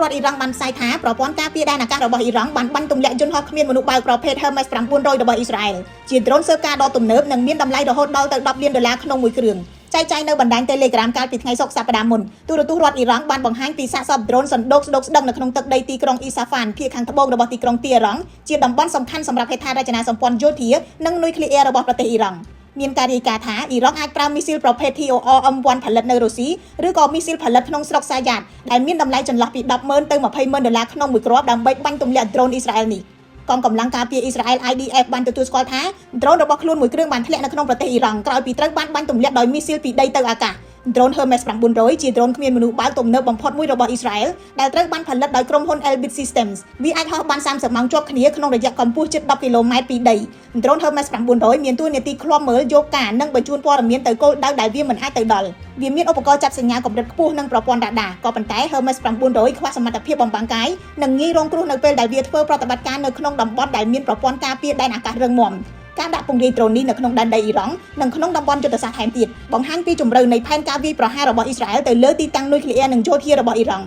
រដ្ឋអ៊ីរ៉ង់បានផ្សាយថាប្រព័ន្ធការពារដែនអាកាសរបស់អ៊ីរ៉ង់បានបាញ់ទម្លាក់យន្តហោះគ្មានមនុស្សបើកប្រភេទ Hermes 900របស់អ៊ីស្រាអែលជាដ្រូនស៊ើបការដ៏ទំនើបនិងមានតម្លៃរហូតដល់ទៅ10លានដុល្លារក្នុងមួយគ្រឿងចែកចាយនៅបណ្ដាញ Telegram កាលពីថ្ងៃសុក្រសប្តាហ៍មុនទូរទស្សន៍រដ្ឋអ៊ីរ៉ង់បានបង្ហាញពីសាកសពដ្រូនសណ្ដូកស្ដូកស្ដឹងនៅក្នុងទឹកដីទីក្រុងអ៊ីសាហ្វានភាគខាងត្បូងរបស់ទីក្រុងទីអ៊ីរ៉ង់ជាតំបន់សំខាន់សម្រាប់ហេដ្ឋារចនាសម្ព័ន្ធយោធានិងនុយក្លេអ៊ែររបស់ប្រទេសអ៊ីរ៉ង់មានការរាយការណ៍ថាអ៊ីរ៉ង់អាចប្រើមីស៊ីលប្រភេទ TOR M1 ផលិតនៅរុស្ស៊ីឬក៏មីស៊ីលផលិតក្នុងស្រុកសាយ៉ាតដែលមានតម្លៃចន្លោះពី100000ទៅ200,000ដុល្លារក្នុងមួយគ្រាប់ដើម្បីបាញ់ទម្លាក់ដ្រូនអ៊ីស្រាអែលនេះកងកម្លាំងការពារអ៊ីស្រាអែល IDF បានទទួលស្គាល់ថាដ្រូនរបស់ខ្លួនមួយគ្រឿងបានធ្លាក់នៅក្នុងប្រទេសអ៊ីរ៉ង់ក្រោយពីត្រូវបានបាញ់ទម្លាក់ដោយមីស៊ីលពីដីទៅអាកាសដ្រូន Hermes 900ជាដ្រូនគ្មានមនុស្សបើកទំនើបបំផុតមួយរបស់អ៊ីស្រាអែលដែលត្រូវបានផលិតដោយក្រុមហ៊ុន Elbit Systems វាអាចហោះបាន30ម៉ោងជាប់គ្នាក្នុងរយៈកម្ពស់ជិត10គីឡូម៉ែត្រពីដីដ្រូន Hermes 900មានតួនាទីឃ្លាំមើលយកការនិងបញ្ជូនព័ត៌មានទៅគោលដៅដែលវាមិនអាចទៅដល់វាមានឧបករណ៍ចាប់សញ្ញាកម្រិតខ្ពស់និងប្រព័ន្ធរ៉ាដាក៏ប៉ុន្តែ Hermes 900ខ្វះសមត្ថភាពបំបាំងកាយនិងងាយរងគ្រោះនៅពេលដែលវាធ្វើប្រតិបត្តិការនៅក្នុងតំបន់ដែលមានប្រព័ន្ធការពារដែនអាកាសរឹងមាំការដាក់ពង្រាយដ្រូននេះនៅក្នុងដែនដីអ៊ីរ៉ង់និងក្នុងតំបន់យុទ្ធសាស្ត្រថែមទៀតបង្ហាញពីជម្រៅនៃផែនការវាយប្រហាររបស់អ៊ីស្រាអែលទៅលើទីតាំងនុយក្លេអ៊ែរនិងយោធារបស់អ៊ីរ៉ង់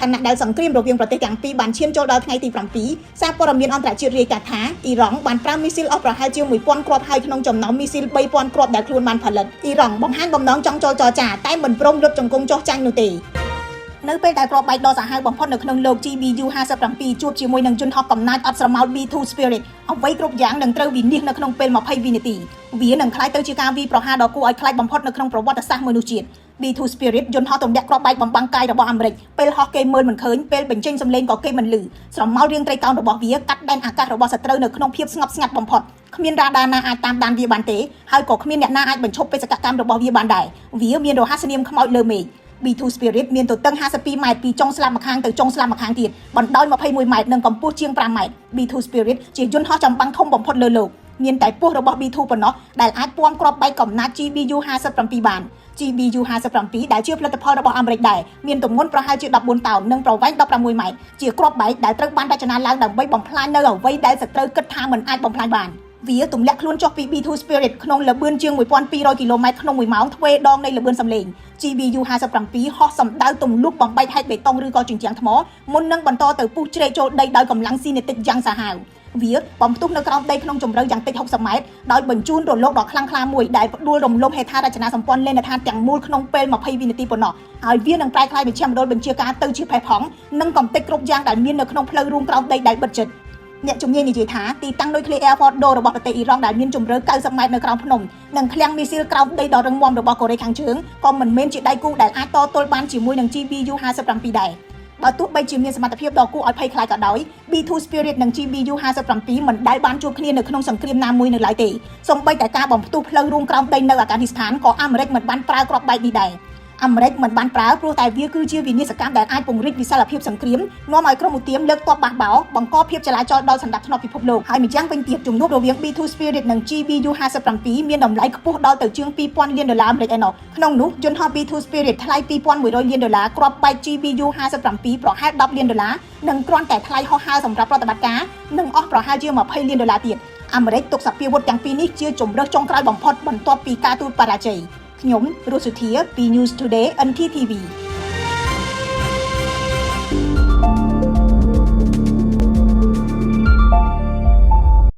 ខណៈដែលសង្គ្រាមរវាងប្រទេសទាំងពីរបានឈានចូលដល់ថ្ងៃទី7សារព័ត៌មានអន្តរជាតិរាយការណ៍ថាអ៊ីរ៉ង់បានប្រើមីស៊ីលអស់ប្រហែលជា1000គ្រាប់ហើយក្នុងចំណោមមីស៊ីល3000គ្រាប់ដែលខ្លួនបានផលិតអ៊ីរ៉ង់បង្ហាញបំណងចង់ចូលចរចាតែមិនព្រមលុតជង្គង់ចុះចាញ់នោះទេនៅពេលដែលគ្រាប់បែកដ៏សាហាវបំផុតនៅក្នុងលោក GBU 57ជួបជាមួយនឹងយន្តហោះកំណាចអត់ស្រមោល B2 Spirit អ្វីគ្រប់យ៉ាងនឹងត្រូវវិនាសនៅក្នុងពេល20វិនាទីវានឹងក្លាយទៅជាការវាយប្រហារដ៏គួរឲ្យខ្លាចបំផុតនៅក្នុងប្រវត្តិសាស្ត្រមនុស្សជាតិ B2 Spirit យន្តហោះទម្លាក់គ្រាប់បែកបំបាំងកាយរបស់អាមេរិកពេលហោះគេមើលមិនឃើញពេលបញ្ចេញសំឡេងក៏គេមិនឮស្រមោលរាងត្រីកោណរបស់វាកាត់ដែនអាកាសរបស់សត្រូវនៅក្នុងភាពស្ងប់ស្ងាត់បំផុតគ្មានរ៉ាដាណាអាចតាមដានវាបានទេហើយក៏គ្មានអ្នកណាអាចបញ្ឈប់បេសកកម្មរបស់វាបានដែរវាមានរហស្សនាមខ្មោចលើមេឃ B2 Spirit មានទទឹង52ម៉ែត្រពីចុងស្លាបម្ខាងទៅចុងស្លាបម្ខាងទៀតបណ្ដោយ21ម៉ែត្រនិងកម្ពស់ជាង5ម៉ែត្រ B2 Spirit ជាយន្តហោះចម្បាំងធំបំផុតលើលោកមានតែពោះរបស់ B2 ប៉ុណ្ណោះដែលអាចពាំគ្រាប់បែកកំណាច GBU 57បាន GBU 57ដែលជាផលិតផលរបស់អាមេរិកដែរមានទម្ងន់ប្រហែលជា14តោននិងប្រវែង16ម៉ែត្រជាគ្រាប់បែកដែលត្រូវបានរចនាឡើងដើម្បីបំផ្លាញនៅអ្វីដែលសត្រូវគិតថាមិនអាចបំផ្លាញបានវាទម្លាក់ខ្លួនចុះពី B2 Spirit ក្នុងល្បឿនជាង1200គីឡូម៉ែត្រក្នុង1ម៉ោងទ្វេដងនៃល្បឿនសំឡេង GBU 57ហោះសម្ដៅទម្លុះបំបែកហែកបេតុងឬក៏ជញ្ជាំងថ្មមុននឹងបន្តទៅពុះជ្រែកចូលដីដោយកម្លាំងស៊ីនេទិកយ៉ាងសាហាវវាបំផ្ទុះនៅក្រោមដីក្នុងជម្រៅយ៉ាងតិច60ម៉ែត្រដោយបញ្ជូនរលកដ៏ខ្លាំងក្លាមួយដែលផ្ដួលរំលំហេដ្ឋារចនាសម្ព័ន្ធលេនដ្ឋានទាំងមូលក្នុងពេល20វិនាទីប៉ុណ្ណោះហើយវានឹងប្រែក្លាយមជ្ឈមណ្ឌលបញ្ជាការទៅជាផេះផង់និងកំទេចគ្រប់យ៉ាងដែលមាននៅក្នុងផ្លូវរួមក្រោមដីដែលបិទជិតអ្នកជំនាញនិយាយថាទីតាំងនុយក្លេអ៊ែរ Fordo របស់ប្រទេសអ៊ីរ៉ង់ដែលមានជម្រៅ90ម៉ែត្រនៅក្រោមភ្នំនិងឃ្លាំងមីស៊ីលក្រោមដីដ៏រឹងមាំរបស់កូរ៉េខាងជើងក៏មិនមែនជាដៃគូដែលអាចតទល់បានជាមួយនឹង GBU 57ដែរបើទោះបីជាមានសមត្ថភាពដ៏គួរឲ្យភ័យខ្លាចក៏ដោយ B2 Spirit និង GBU 57មិនដែលបានជួបគ្នានៅក្នុងសង្គ្រាមណាមួយនៅឡើយទេសូម្បីតែការបំផ្ទុះផ្លូវរួមក្រោមដីនៅអាហ្គានីស្ថានក៏អាមេរិកមិនបានប្រើគ្រាប់បែកនេះដែរអាមេរិកមិនបានប្រើព្រោះតែវាគឺជាវិនាសកម្មដែលអាចពង្រីកវិសាលភាពសង្គ្រាមនាំឲ្យក្រុមឧទាមលើកទ័ពបះបោបង្កភាពចលាចលដល់សន្តិភាពពិភពលោកហើយម្យ៉ាងវិញទៀតជំនួបរវាង B2 Spirit និង GBU 57មានតម្លៃខ្ពស់ដល់ទៅជាង2000លានដុល្លារអាមេរិកឯណោះក្នុងនោះយន្តហោះ B2 Spirit ថ្លៃ2100លានដុល្លារគ្រាប់បែក GBU 57ប្រហែល10លានដុល្លារនិងគ្រាន់តែថ្លៃហោះហើរសម្រាប់ប្រតិបត្តិការនឹងអស់ប្រហែលជា20លានដុល្លារទៀតអាមេរិកទុកសព្វាវុធទាំងពីរនេះជាជម្រើសចុងក្រោយបំផុតបន្ទាប់ពីការទូតបរាជ័យខ្ញុំរស់សុធាពី News Today NTTV។